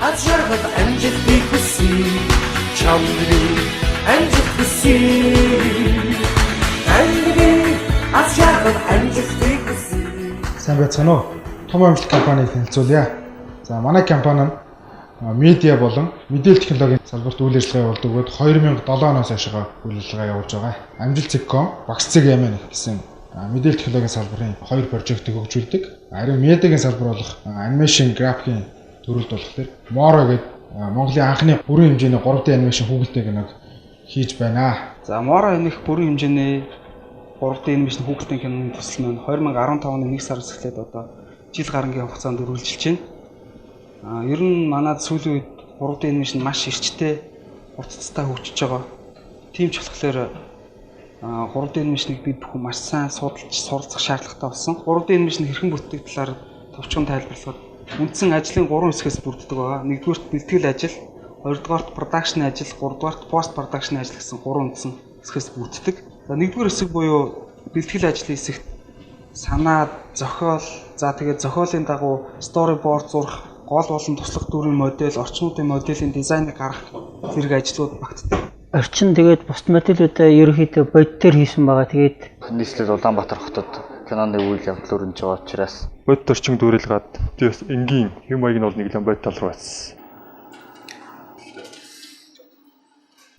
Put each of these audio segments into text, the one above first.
Аз жаргал амжилтыг хүсье. Чамд би амжилт хүсье. Танд би аз жаргал амжилтыг хүсье. Сайн байцгаана уу? Том амжилт компанийг танилцуулъя. За, манай компани нь медиа болон мэдээлэл технологийн салбарт үйл ажиллагаа явуулдаг бөгөөд 2007 оноос хойшоо үйл ажиллагаа явуулж байгаа. Амжилт.com, Багц.mn гэсэн мэдээлэл технологийн салбарын хоёр прожектыг хөгжүүлдэг. Харин медиагийн салбар болох animation графикийн төрөлд болохоор Моро гэдэг Монголын анхны бүрэн хэмжээний 3D animation хүүхэлдэйн киног хийж байна. За, Моро энэх бүрэн хэмжээний 3D animation хүүхэлдэйн киноны төсөл маань 2015 оны 1 сараас эхлээд одоо жил гарангийн хугацаанд үргэлжилж байна. Ер нь манай сүүлийн үед 3D animation маш эрчтэй, хурцтай хөгжиж байгаа. Тийм ч болохоор 3D animation-ыг бид бүхэн маш сайн судалж, суралцах шаардлагатай болсон. 3D animation хэрхэн бүтдэг талаар товчхон тайлбарлахад үндсэн ажлын 3 хэсгээс бүрддэг байгаа. Нэгдүгээрт бэлтгэл ажил, хоёрдугаарт production ажил, гуравдугаарт post production ажил гэсэн 3 үндсэн хэсгээс бүрддэг. За, нэгдүгээр хэсэг буюу бэлтгэл ажлын хэсэгт санаа, зохиол, за тэгээд зохиолын дагуу storyboard зурах, гол болон туслах дүрийн модель, орчнуудын моделийн дизайныг гаргах зэрэг ажлууд багтдаг. Орчин тэгээд бусд моделүүдээ ерөнхийдөө бодитоор хийсэн байгаа. Тэгээд нийслэл Улаанбаатар хотод киноны үйл явдал өрнөж байгаа учраас бодит орчин дүүрэлгээд би бас энгийн хэм маяг нь бол нэг л бодит тал руу байсан.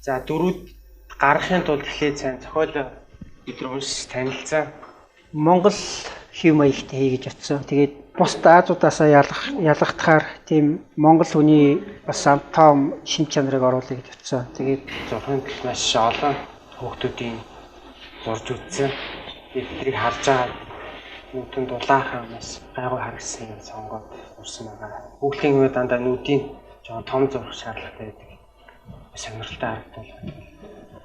За, дөрүүд гаргахын тулд эхлээд сайн зохиолоо бид нар уншиж танилцсан. Монгол хэв маягтай хий гэж утсан. Тэгээд бусд Азуудаасаа ялгахтахаар тийм Монгол хүний бас том шин чанарыг оруулъя гэж утсан. Тэгээд зурхын тал маш олон хүүхдүүдийн зурж үзсэн. Тэднийг харж байгаа нүдэнд дулаахан маш гайгүй харагдсан юм сонгоод зурсан байгаа. Хүүхдийн үе дандаа нүдийн жоохон том зурх шаардлагатай байдаг. Сонирхолтой харагдвал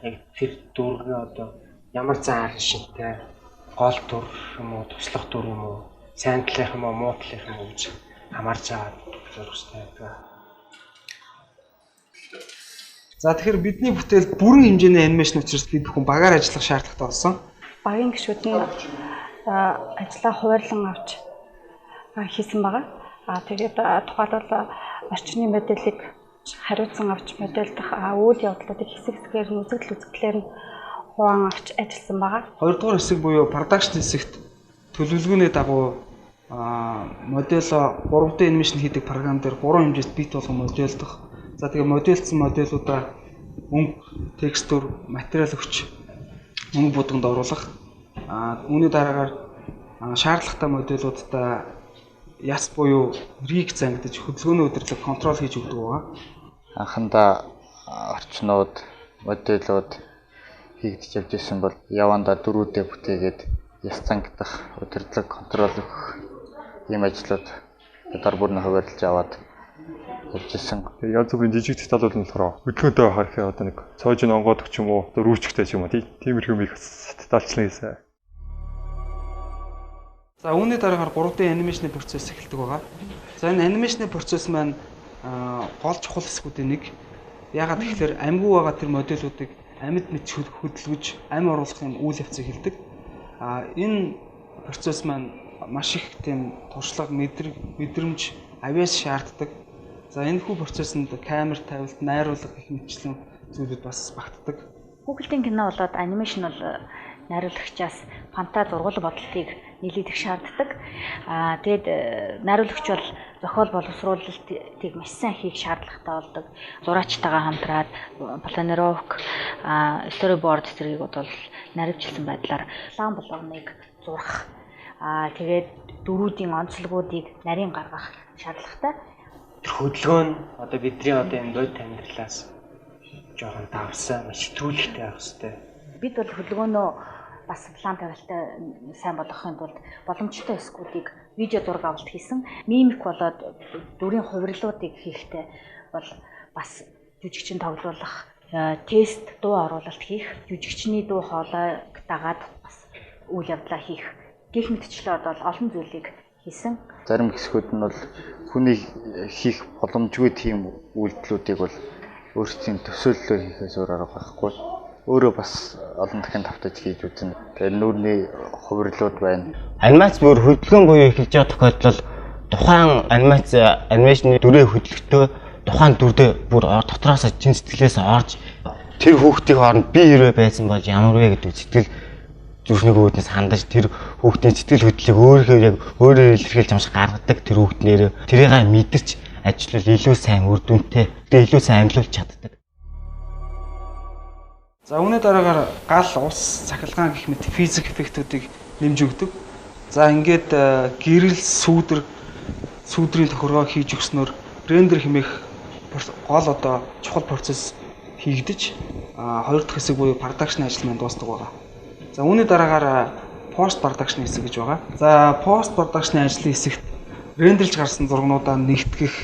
яг тэр дүргэн одоо ямар зан арын шинтэй гол дүр юм уу, туслах дүр юм уу, сайн талынх юм уу, муу талынх юм уу гэж хамаарч байгаа зурх хэрэгтэй байдаг. За, тэгэхээр бидний бүтээл бүрэн хэмжээний анимашн учраас бид бүхэн багаар ажиллах шаардлагатай болсон. Багийн гишүүд нь ажлаа хуваарлан авч хийсэн байгаа. Тэгээд тухайлбал орчны моделийг хариуцсан авч модельдох үйл явдлуудыг хэсэг хэсгээр нь үзэгдэл үзэгдлээр нь хуваан авч ажилласан байгаа. Хоёрдугаар хэсэг буюу production хэсэгт төлөвлөгөөний дагуу модель 3D animation хийдэг програм дээр 3 хэмжээст бит болгон модельдох. За, тэгээ модельдсан моделуудаа өнгө, текстур, материал өгч мөнгө будганд оруулах. Үүний дараагаар шаардлагатай моделуудаа яс буюу rig зангидаж хөдөлгөөний удирдлага контрол хийж өгдөг байгаа. Анхандаа орчнууд, моделууд хийгдэж явж исэн бол явандаа дөрүүдээ бүтээгээд яс зангидах, удирдлага контрол өгөх ийм ажлууд дараа бүр нь хуваарлаж аваад явж исэн. Тэгээ янз бүрийн жижиг деталууд нь болохоор хөдөлгөөнтэй байхаар ихээр одоо нэг цоожин онгоодог ч юм уу, одоо рүүчгтэй ч юм уу, тиймэрхүү юмыг бас детальчлан хийсэн. За, үүний дараагаар 3D анимашны процесс эхэлдэг байгаа. За, энэ анимашны процесс маань гол чухал хэсгүүдийн нэг. Яагаад гэхээр амьгүй байгаа тэр моделуудыг амьд мэт хөдөлгөж, амь оруулах юм үйл явц эхэлдэг. Энэ процесс маань маш их тийм туршлага, мэдрэмж, авиас шаарддаг. За, энэ хүү процессонд камер тавилт, найруулга гэх мэтчлэн зүйлүүд бас багтдаг. Хүүхэлдэйн кино болоод анимашн бол найруулагчаас фантаз, ургуул бодолтыг нийлүүлэх шаарддаг. Тэгээд найруулагч бол зохиол боловсруулалтыг маш сайн хийх шаардлагатай болдог. Зураачтайгаа хамтраад планировк, storyboard зэргийг бол наривчлсан байдлаар план болгоныг зурах. Тэгээд дөрүүдийн онцлогуудыг нарийн гаргах шаардлагатай. Тэр хөдөлгөөн нь одоо бидний одоо энэ бодит амьдралаас жоохон давсан, маш сэтгүүлэгтэй байх хэрэгтэй. Бид бол хөдөлгөөнөө бас план тавилтаа сайн болгохын тулд боломжтой хэсгүүдийг видео зураг авалт хийсэн. Мимик болоод дүрийн хувирлуудыг хийхдээ бол бас жүжигчин тоглуулах, тест, дуу оруулалт хийх, жүжигчний дуу хоолойг дагаад бас үйл явдлаа хийх гэх мэтчлээ одоо олон зүйлийг хийсэн. Зарим хэсгүүд нь бол хүний хийх боломжгүй тийм үйлдэлүүдийг бол өөрсдийн төсөөллөөр хийхээс өөр арга байхгүй. Өөрөө бас олон дахин тавтаж хийж үзнэ. Тэгээ нүүрний хувирлууд байна. Анимац бүр хөдөлгөөн буюу эхэлж байгаа тохиолдолд тухайн анимашны дүрээ хөдөлгөтөө Тухайн дүрдээ бүр дотроос чин сэтгэлээс орж тэр хүүхдийн хооронд би хэрвээ байсан бол ямар вэ гэдэг сэтгэл зүрхний үүднээс хандаж тэр хүүхдийн сэтгэл хөдлөлийг өөрийнхөө яг өөрөөр илэрхийлж юм шиг гаргадаг тэр хүүхднээр тэрийг мэдэрч ажиллавал илүү сайн үр дүнтэй, тэгээ илүү сайн амьлуулж чаддаг. За үүний дараагаар гал, ус, цахилгаан гэх мэт физик эффектүүдийг нэмж өгдөг. За ингээд гэрэл, сүүдэр, сүүдрийн тохиргоо хийж өгснөөр рендер хэмээх гол одоо чухал процесс хийгдэж хоёр дахь хэсэг буюу production ажил маань дуустдаг байгаа. За үүний дараагаар post production хэсэг гэж байгаа. За post production ажлын хэсэгт рендерлж гарсан зургнуудаа нэгтгэх,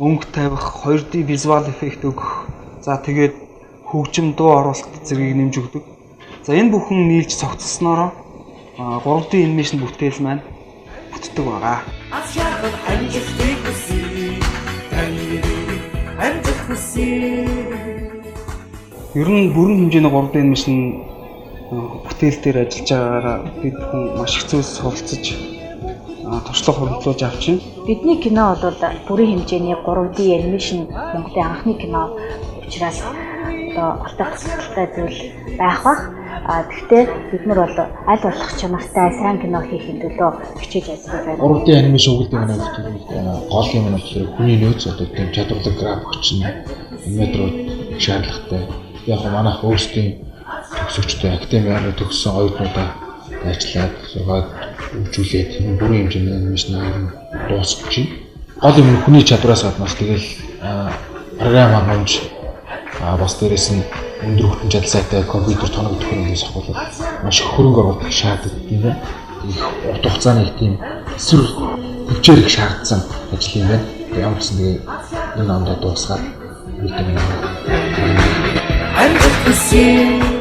өнгө тавих, 2D visual effect өгөх. За тэгээд хөгжим, дуу оруулалт зэргийг нэмж өгдөг. За энэ бүхэн нийлж цогцолсноороо 3D animation бүтээл маань бүтдэг байгаа. Аз жаргал амжилтыг хүсье. Таны нэрийг амжилт хүсье. Ер нь бүрэн хэмжээний 3D animation бүтээл дээр ажиллаж байгаагаараа бид бүхэн маш их зүйлс суралцаж, туршлага хуримтлуулж авч байна. Бидний кино бол бүрэн хэмжээний 3D animation Монголын анхны кино учраас одоо алдах тусалтай зүйл байх бах. А тэгвэл бид нар бол аль болох чанартай сайн кино хийхин төлөө хичээж ажиллаж байна. 3D animation өгөлдөг манай гол юм нь болохоор хүний нөөц, одоо тийм чадварлаг графикч нь аниматорууд их шаардлагатай. Яг нь манайх өөрсдийн төгсөгчтэй академиар төгссөн оюутнуудаа ажиллаад зургаад хөгжүүлээд бүрэн хэмжээний animation ер нь дуусчих. Гол юм нь хүний чадвараас гаднаас тэгэл програм хангамж, бас дээрэс нь өндөр хүчин чадал сайтай компьютер, тоног төхөөрөмжөөс авах маш их хөрөнгө оруулалт шаарддаг юм байна. Их урт хугацааны их тийм эсвэр төвчээр их шаардсан ажил юм байна. Ямар ч гэсэн тэгээ энэ ондоо дуусгаад үлдэн байна. Амжилт хүсье.